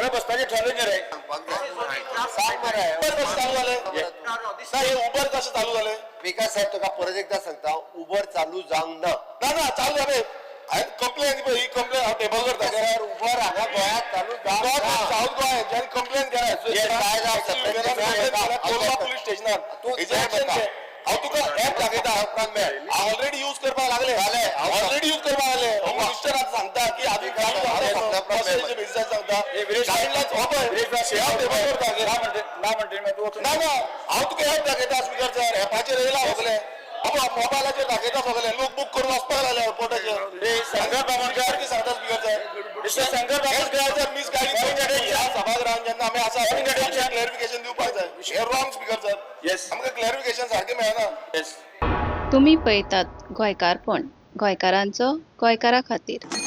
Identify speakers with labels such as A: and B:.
A: सगळ्या बसपाचें ठरलें न्ही रे.
B: सांग मरे.
C: उबर कशें चालू जालें ना? हे उबर कशें चालू जालें?
B: विकास साहेब, तुका परत एकदा सांगता, उबर चालू जावंक ना.
C: ना ना, चालू जालें. हांवें कंप्लेन, ही कंप्लेन हांव टेबल करता.
B: सर, उबर हांगा गोंयांत चालू जावंक ना.
C: साऊथ गोवा हेंच्यांनी कंप्लेन केला.
B: Yes, I have separate-
C: Colva police स्टेशनार.
B: तूं
C: हेजें action घे. हांव तुका ऍप दाखयता. हांव ऑलरेडी यूज करपाक लागले. ऑलरेडी यूज करपाक लागले. हो मिनिस्टर आतां सांगता की आदी चालू बेसिसार सांगता. गायडलायन्स हो पळय, हांव टेबल करता.
A: ना म्हणटे, ना म्हणटे मागीर तूं वचून.
C: ना ना, हांव तुका ऍप दाखयता स्पिकर सर. ऍपाचेर येयला सगळे. अबो मोबायलाचेर दाखयता सगळे. लोक बूक करून वचपाक लागले एअरपोर्टाचेर.
A: हे शंकर बामणकर.
C: कितें सांगता speaker sir?
A: Mister Shankar Bamankar.
C: Sir, misguide ह्या सभागृहान जेन्ना आमी आसा, क्लॅरिफिकेशन दिवपाक जाय. हे रॉंग स्पिकर सर. आमकां क्लॅरिफिकेशन सारकें मेळना.
A: येस.
D: तुमी पळयतात गोंयकारपण, गोंयकारांचो गोंयकारा खातीर.